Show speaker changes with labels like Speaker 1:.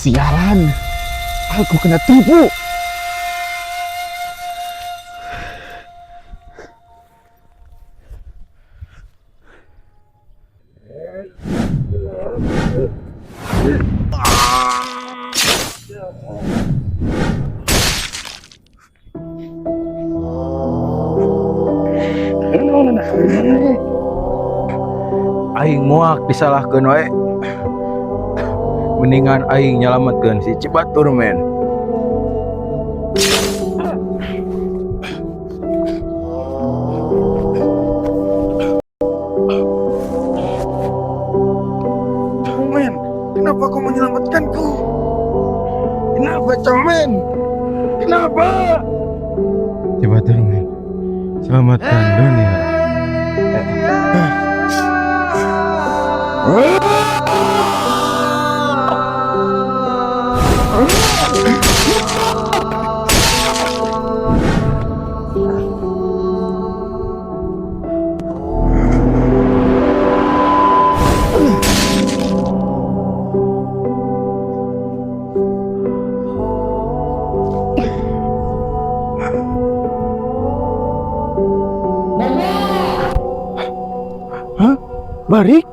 Speaker 1: Sialan. Aku kena tipu.
Speaker 2: Aing muak disalahkeun wae. Mendingan aing nyalametkeun si Cibatur, men.
Speaker 1: Comen, kenapa kau menyelamatkanku? Kenapa, Comen? Kenapa?
Speaker 2: Cibatur, men. Selamatkan dunia.
Speaker 1: Hah? Barik?